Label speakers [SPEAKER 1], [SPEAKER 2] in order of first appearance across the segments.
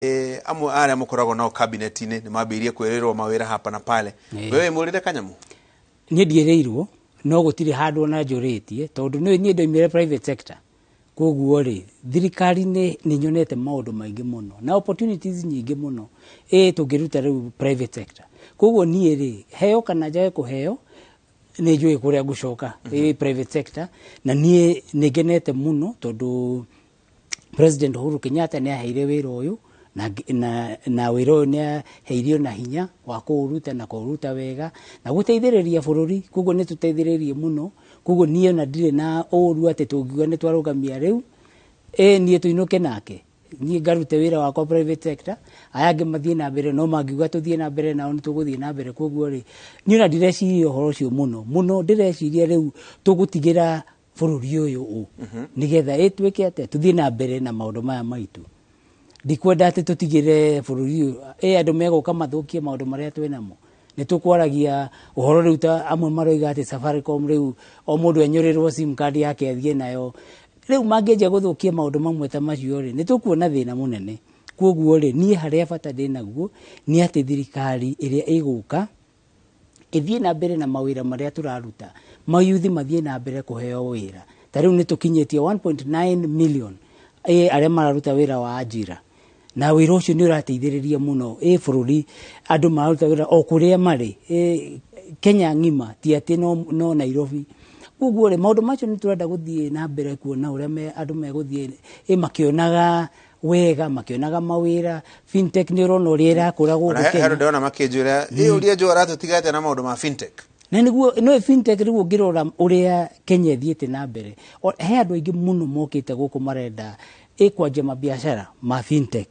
[SPEAKER 1] Amwe arĩa mũkoragwo nao cabinet-inĩ nĩ mambĩrĩirie kwĩrĩrwo mawĩra hapa na pale. Wewe mwĩrĩre kanyamũ?
[SPEAKER 2] Niĩ ndiĩrĩirwo, no gũtirĩ handũ ona njũrĩtie, tondũ niĩ ndoimire private sector. Koguo rĩ, thirikari-inĩ nĩ nyonete maũndũ maingĩ mũno na opportunities nyingĩ mũno tũngĩruta rĩu private sector. Koguo niĩ rĩ, heo kana njage kũheo, nĩ njũĩ kũrĩa ngũcoka, private sector. Na niĩ nĩ ngenete mũno tondũ President Uhuru Kenyatta nĩ aheire wĩra ũyũ na wĩra ũyũ nĩ aheirio na hinya wa kũũruta na kũũruta wega na gũteithĩrĩria bũrũri. Koguo nĩ tũteithĩrĩirie mũno. Koguo niĩ ona ndirĩ na ũru atĩ tũngiuga nĩ twarũgamia rĩu, niĩ tũinũke nake, niĩ ngarute wĩra wakwa private sector, aya angĩ mathiĩ na mbere. No mangiuga tũthiĩ na mbere nao, nĩ tũgũthiĩ na mbere. Koguo rĩ, niĩ ona ndireciria ũhoro ũcio mũno mũno, ndĩreciria rĩu tũgũtigĩra bũrũri ũyũ ũ, nĩgetha ĩtuĩke atĩa tũthiĩ na mbere na maũndũ maya maitũ. Ndikwenda atĩ tũtigĩre bũrũri ũyũ andũ megũka mathũkie maũndũ marĩa twĩnamo. Nĩ tũkwaragia ũhoro rĩu ta amwe maroiga atĩ Safaricom rĩu o mũndũ enyũrĩrwo SIM card yake athiĩ nayo. Rĩu mangĩanjia gũthũkia maũndũ mamwe ta macio rĩ, nĩ tũkuona thĩna mũnene. Koguo rĩ, niĩ harĩa bata ndĩnaguo nĩ atĩ thirikari ĩrĩa ĩgũka ĩthiĩ na mbere na mawĩra marĩa tũraruta, mayuthi mathiĩ na mbere kũheo wĩra. Ta rĩu nĩ tũkinyĩtie 1.9 million arĩa mararuta wĩra wa ajira, na wĩra ũcio nĩ ũrateithĩrĩria mũno bũrũri. Andũ mararuta wĩra o kũrĩa marĩ Kenya ng'ima, ti atĩ no Nairobi. Koguo rĩ, maũndũ macio nĩ tũrenda gũthiĩ na mbere kuona ũrĩa andũ megũthiĩ makĩonaga wega, makĩonaga mawĩra. Fintech nĩ ũrona ũrĩa ĩrakũra gũkũ
[SPEAKER 1] Ona
[SPEAKER 2] Kenya.
[SPEAKER 1] He ndĩrona makĩnjĩra ũrĩa Joe aratũtigate na maũndũ ma fintech.
[SPEAKER 2] Na nĩguo no fintech rĩu ũngĩrora ũrĩa Kenya ĩthiĩte na mbere, he andũ aingĩ mũno mokĩte gũkũ marenda kwanjia mabiacara ma fintech,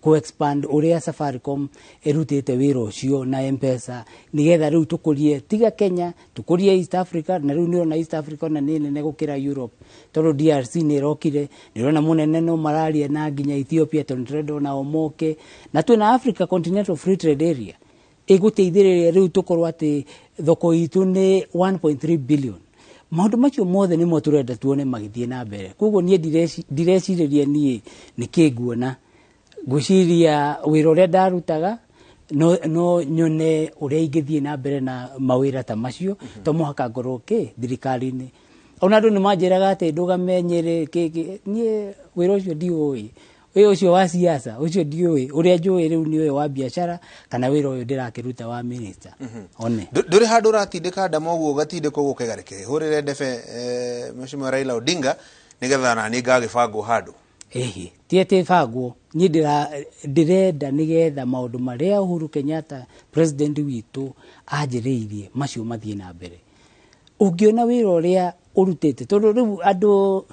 [SPEAKER 2] ku expand ũrĩa Safaricom ĩrutĩte wĩra ũcio na M-Pesa, nĩgetha rĩu tũkũrie tiga Kenya, tũkũrie East Africa. Na rĩu nĩũrona East Africa ona nĩ nene gũkĩra Europe, tondũ DRC nĩ ĩrokire, nĩ ũrona mũnene no mararia na nginya Ethiopia, tondũ tũrenda onao moke. Na twĩna Africa Continental Free Trade Area ĩgũteithĩrĩria rĩu tũkorwo atĩ thoko itũ nĩ 1.3 billion. Maũndũ macio mothe nĩmo tũrenda tuone magĩthiĩ na mbere. Koguo niĩ ndirecirĩria niĩ nĩkĩ nguona, ngwĩciria wĩra ũrĩa ndarutaga no nyone ũrĩa ingĩthiĩ na mbere na mawĩra ta macio, to mũhaka ngorwo kĩ thirikari-inĩ. Ona andũ nĩ manjĩraga atĩ ndũgame Nyĩrĩ kĩ, niĩ wĩra ũcio ndiũĩ, wĩra ũcio wa siasa ũcio ndiũĩ. Ũrĩa njũĩ rĩu nĩ ũyũ wa biacara kana wĩra ũyũ ndĩrakĩruta wa minister one.
[SPEAKER 1] Ndũrĩ handũ ũratindĩka ndama ũguo ũgatindĩka ũguo ũkaiga reke hũrĩre ndebe Mheshimiwa Raila Odinga nĩgetha na niĩ ngagĩbangwo handũ?
[SPEAKER 2] Ĩhĩ, ti atĩ bangwo, niĩ ndĩrenda nĩgetha maũndũ marĩa Uhuru Kenyatta president witũ anjĩrĩirie macio mathiĩ na mbere. Ũngĩona wĩra ũrĩa ũrutĩte, tondũ rĩu andũ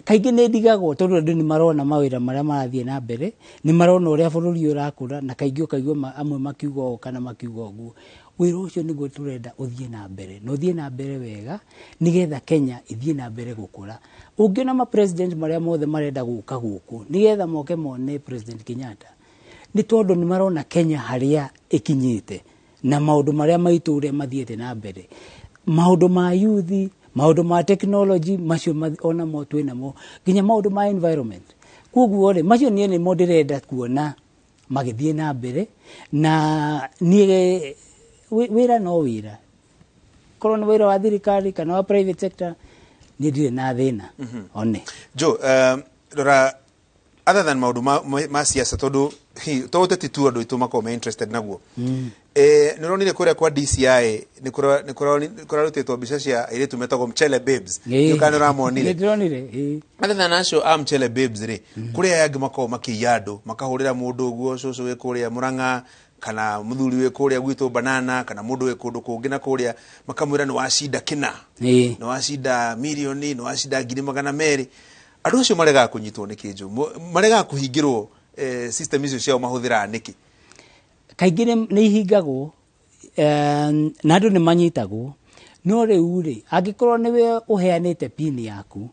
[SPEAKER 2] kaingĩ nĩ ndigagwo, tondũ andũ nĩ marona mawĩra marĩa marathiĩ na mbere, nĩ marona ũrĩa bũrũri ũrakũra, na kaingĩ ũkaigua amwe makiuga ũũ kana makiuga ũguo. Wĩra ũcio nĩguo tũrenda ũthiĩ na mbere, na ũthiĩ na mbere wega, nĩgetha Kenya ĩthiĩ na mbere gũkũra. Ũngĩona ma president marĩa mothe marenda gũka gũkũ nĩgetha moke mone President Kenyatta, nĩ tondũ nĩ marona Kenya harĩa ĩkinyĩte na maũndũ marĩa maitũ ũrĩa mathiĩte na mbere, maũndũ ma youth, maũndũ ma technology macio onamo twĩnamo, nginya maũndũ ma environment. Koguo rĩ, macio niĩ nĩmo ndĩrenda kuona magĩthiĩ na mbere. Na niĩ wĩra no wĩra, korwo nĩ wĩra wa thirikari kana wa private sector, niĩ ndirĩ na thĩna one.
[SPEAKER 1] Joe, rora, other than maũndũ ma siasa, tondũ to ũteti tu andũ aitũ makoragwo me interested naguo, nĩ ũronire kũrĩa kwa DCI nĩ kũrarutĩtwo mbica cia airĩtu metagwo Mchele Babes? Ndiũĩ kana nĩ ũramonire.
[SPEAKER 2] Nĩ ndĩronire, ĩĩ.
[SPEAKER 1] Other than acio a Mchele Babes rĩ, kũrĩ aya angĩ makoragwo makĩiya andũ, makahũrĩra mũndũ ũguo, cũcũ wĩ kũrĩa Mũrang'a kana mũthuri wĩ kũrĩa gwitũ Banana kana mũndũ wĩ kũndũ kũngĩ na kũrĩa, makamwĩra nĩ wacinda kĩna, nĩ wacinda mirioni, nĩ wacinda 200,000. Andũ acio maregaga kũnyitwo nĩ kĩnjũ, maregaga kũhingĩrwo system icio ciao mahũthĩraga nĩkĩ?
[SPEAKER 2] Kaingĩ nĩ ihingagwo, na andũ nĩ manyitagwo. No rĩu rĩ, angĩkorwo nĩwe ũheanĩte PIN yaku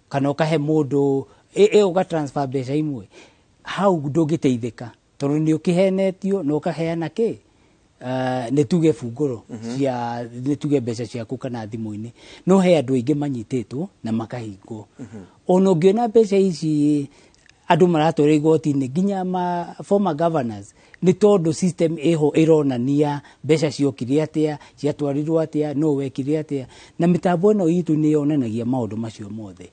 [SPEAKER 2] kana ũkahe mũndũ ũga transfer mbeca imwe, hau ndũngĩteithĩka, tondũ nĩ ũkĩhenetio na ũkaheana kĩ nĩ tuge bungũro cia nĩ tuge mbeca ciaku kana thimũ-inĩ. No he andũ aingĩ manyitĩtwo na makahingwo. Ona ũngĩona mbeca ici Andũ maratwarwo igoti-inĩ nginya ma former governors, nĩ tondũ system ĩho ĩronania mbeca ciokire atĩa, ciatwarirwo atĩa, no wekire atĩa, na mĩtambo ĩno itũ nĩ yonanagia maũndũ macio mothe.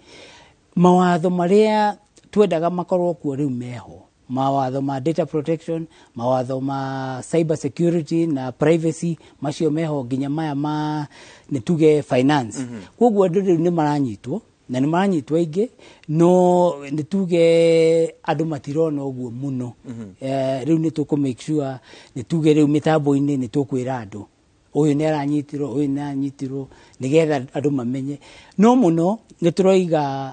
[SPEAKER 2] Mawatho marĩa twendaga makorwo kuo rĩu meho, mawatho ma data protection, mawatho ma cyber security na privacy, macio meho, nginya maya ma nĩ tuge finance. Koguo andũ rĩu nĩ maranyitwo, na nĩ maranyitwo aingĩ, no nĩ tuge andũ matirona ũguo mũno. Rĩu nĩ tũkũ make sure, nĩ tuge rĩu mĩtambo-inĩ nĩ tũkwĩra andũ ũyũ nĩ aranyitirwo, ũyũ nĩ aranyitirwo, nĩgetha andũ mamenye. No mũno nĩ tũroiga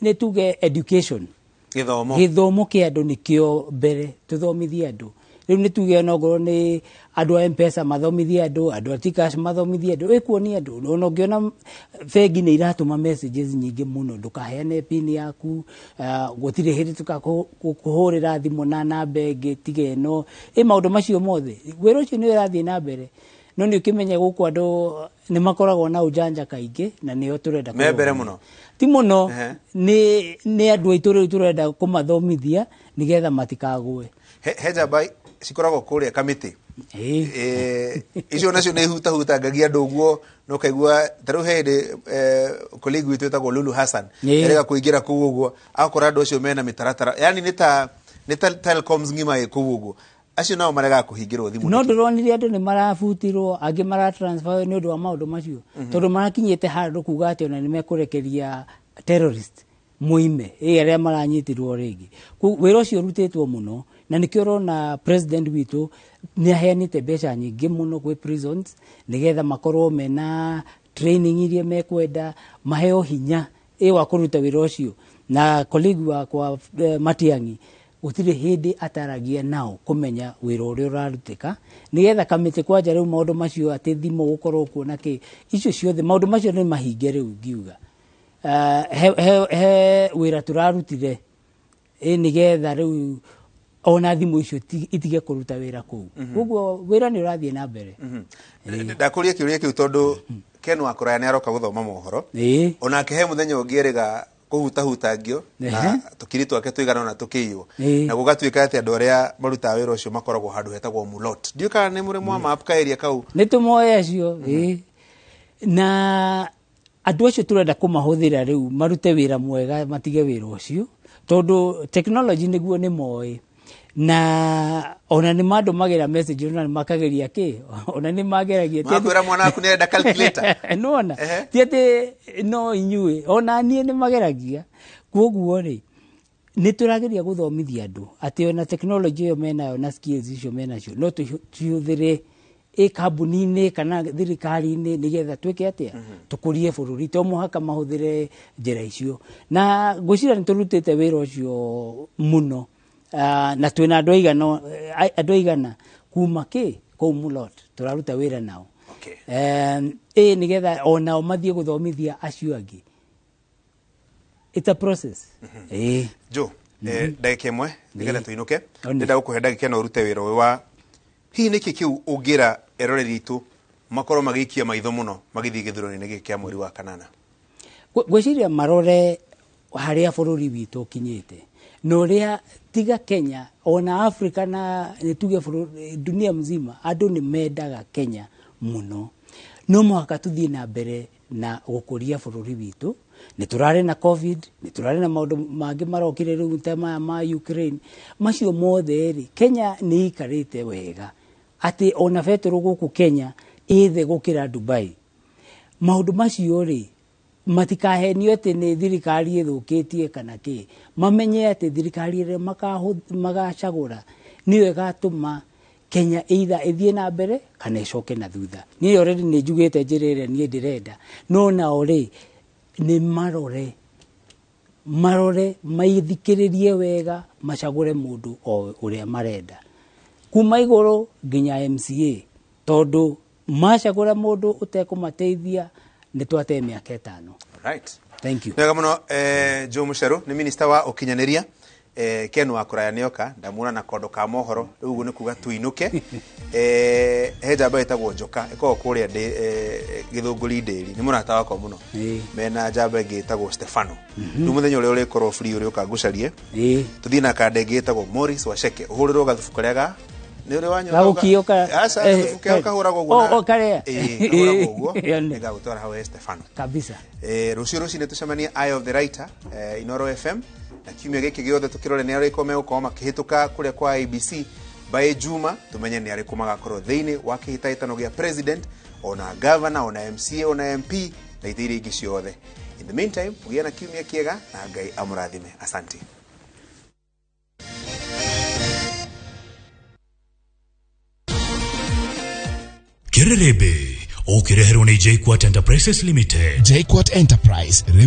[SPEAKER 2] nĩ tuge education,
[SPEAKER 1] gĩthomo,
[SPEAKER 2] gĩthomo kĩa andũ nĩkĩo mbere. Tũthomithie andũ rĩu, nĩ tuge onokorwo nĩ andũ a M-Pesa mathomithie andũ, andũ a T-Kash mathomithie andũ, ĩkuonia andũ. Ona ũngĩona bengi nĩ iratũma messages nyingĩ mũno, ndũkaheane PIN yaku, gũtirĩ hĩndĩ tũkakũhũrĩra thimũ na namba ĩngĩ tiga ĩno. Ĩ maũndũ macio mothe, wĩra ũcio nĩ ũrathiĩ na mbere, no nĩ ũkĩmenye gũkũ andũ nĩ makoragwo na ũjanja kaingĩ, na nĩo tũrenda
[SPEAKER 1] Me mbere
[SPEAKER 2] kũrũgamia.
[SPEAKER 1] Mũno.
[SPEAKER 2] Ti mũno. Nĩ andũ aitũ rĩu tũrenda kũmathomithia nĩgetha matikagwe.
[SPEAKER 1] He njamba cikoragwo kũrĩa kamĩtĩ.
[SPEAKER 2] Ĩĩ.
[SPEAKER 1] Icio nacio nĩ ihutahutangagia andũ ũguo, na ũkaigua ta rĩu he hĩndĩ colleague witũ wĩtagwo Lulu Hassan erĩga kũingĩra kũu ũguo, akora andũ acio mena mĩtaratara, yani nĩ ta telecoms ng'ima ĩ kũu ũguo, acio nao maregaga kũhingĩrwo thimũ
[SPEAKER 2] No
[SPEAKER 1] nĩkĩ?
[SPEAKER 2] Ndĩronire andũ nĩ marabutirwo, angĩ maratransfer nĩ ũndũ wa maũndũ macio, tondũ marakinyĩte handũ kuga atĩ ona nĩ mekũrekeria terrorist moime ĩ arĩa maranyitirwo rĩngĩ. Wĩra ũcio ũrutĩtwo mũno, na nĩkĩo ũrona president witũ nĩ aheanĩte mbeca nyingĩ mũno gwĩ prisons, nĩgetha makorwo mena training iria mekwenda, maheo hinya ĩ wa kũruta wĩra ũcio. Na colleague wakwa Matiang'i gũtirĩ hĩndĩ ataragia nao kũmenya wĩra ũrĩa ũrarutĩka, nĩgetha kamĩtĩ kwanja rĩu maũndũ macio atĩ thimũ gũkorwo kuo na kĩ, icio ciothe maũndũ macio nĩ mahinge. Rĩu ngiuga he wĩra tũrarutire ĩ nĩgetha rĩu ona thimũ icio itige kũruta wĩra kũu. Koguo wĩra nĩ ũrathiĩ na mbere.
[SPEAKER 1] Ndakũria kĩũria kĩu tondũ Ken Wakũraya nĩ aroka gũthoma mohoro. Onake he mũthenya ũngĩ erĩga kũhutahutangio na tũkiri twake tũigana ona tũkĩiywo, na gũgatuĩka atĩ andũ arĩa marutaga wĩra ũcio makoragwo handũ hetagwo Mulot. Ndiũĩ kana nĩ mũrĩ mwa map ka area kau.
[SPEAKER 2] Nĩ tũmoe acio, ĩĩ, na andũ acio tũrenda kũmahũthĩra rĩu marute wĩra mwega, matige wĩra ũcio, tondũ technology nĩguo nĩ moĩ, na ona nĩ mandũmagĩra message, ona nĩ makageria kĩ, ona nĩ mageragia. Ti atĩ-
[SPEAKER 1] Makwĩra mwana waku nĩ arenda calculator.
[SPEAKER 2] Nĩwona, ti atĩ no inyuĩ, ona niĩ nĩ mageragia. Koguo rĩ, nĩ tũrageria gũthomithia andũ atĩ ona technology ĩyo menayo na skills icio menacio no tũcihũthĩre ĩ kambuni-inĩ kana thirikari-inĩ, nĩgetha twĩke atĩa, tũkũrie bũrũri. To mũhaka mahũthĩre njĩra icio, na ngwĩciria nĩ tũrutĩte wĩra ũcio mũno. Na twĩna andũ aigana, andũ aigana kuma kĩ kũu Mulot tũraruta wĩra nao. Ĩ nĩgetha onao mathiĩ gũthomithia acio angĩ. It's a process, ĩĩ.
[SPEAKER 1] Jo, ndagĩka ĩmwe nĩgetha tũinũke.
[SPEAKER 2] One.
[SPEAKER 1] Ndĩrenda gũkũhe ndagĩka ĩno ũrute wĩra ũyũ wa hihi nĩkĩ kĩu ũngĩra eroreri aitũ makorwo magĩikia maitho mũno magĩthiĩ gĩthurano-inĩ gĩkĩ kĩa mweri wa kanana.
[SPEAKER 2] Ngwĩciria marore harĩa bũrũri witũ ũkinyĩte, na ũrĩa tiga Kenya, ona Africa, na nĩ tuge bũrũri dunia mzima, andũ nĩ mendaga Kenya mũno. No mũhaka tũthiĩ na mbere na gũkũria bũrũri witũ. Nĩ tũrarĩ na COVID, nĩ tũrarĩ na maũndũ mangĩ marokire rĩu ta maya ma Ukraine, macio mothe rĩ, Kenya nĩ ikarĩte wega atĩ ona betũrũ gũkũ Kenya ĩ thĩ gũkĩra Dubai. Maũndũ macio rĩ, matikahenio atĩ nĩ thirikari ĩthũkĩtie kana kĩ, mamenye atĩ thirikari ĩrĩa magacagũra nĩyo ĩgatũma Kenya either ĩthiĩ na mbere kana ĩcoke na thutha. Niĩ already nĩ njugĩte njĩra ĩrĩa niĩ ndĩrenda, no nao rĩ, nĩ marore maithikĩrĩrie wega, macagũre mũndũ o ũrĩa marenda kuma igũrũ nginya MCA, tondũ macagũra mũndũ ũtekũmateithia nĩ twate mĩaka 5.
[SPEAKER 1] Right.
[SPEAKER 2] Thank you.
[SPEAKER 1] Wega mũno. Joe Mucheru nĩ minista wa ũkinyanĩria. Ken wa kũraya nĩoka, ndamuona na kondo ka mohoro rĩu, ũguo nĩ kuga tuinũke. He njamba ĩtagwo Njoka ĩkoragwo kũrĩa Gĩthũngũri ndĩri, nĩ mũrata wakwa mũno. Mena njamba ĩngĩ ĩtagwo Stefano. Rĩu mũthenya ũrĩa ũrĩkorwo free, ũrĩũka ngũcarie, tũthiĩ na kanda ĩngĩ ĩtagwo Morris Wacheke, ũhũrĩrwo gathubu karĩa ga nĩ ũrĩ wanyua.
[SPEAKER 2] Gagũkio ka-
[SPEAKER 1] Aca, gathubu keo kahũragwo ũguo
[SPEAKER 2] O, karĩa.
[SPEAKER 1] Ĩĩ, kahũragwo ũguo.
[SPEAKER 2] Ĩyo.
[SPEAKER 1] Nĩngagũtwara hau he Stefano.
[SPEAKER 2] Kabisa.
[SPEAKER 1] Rũciũ rũcinĩ tũcemanie Eye of the Writer, Inoro FM, na kiumia gĩkĩ gĩothe tũkĩrore nĩ arĩkũ megũkorwo makĩhĩtũka kũrĩa kwa ABC by Juma, tũmenye nĩ arĩkũ magakorwo thĩinĩ wa kĩhĩtahĩtano gĩa president, ona governor, ona MCA, ona MP na itĩ iria ingĩ ciothe. In the meantime, mũgĩe na kiumia kĩega na Ngai amũrathime. Asante.
[SPEAKER 3] Kĩrĩrĩmbĩ ũkĩreherwo nĩ JKUAT Enterprises Limited.
[SPEAKER 4] JKUAT Enterprise rĩu.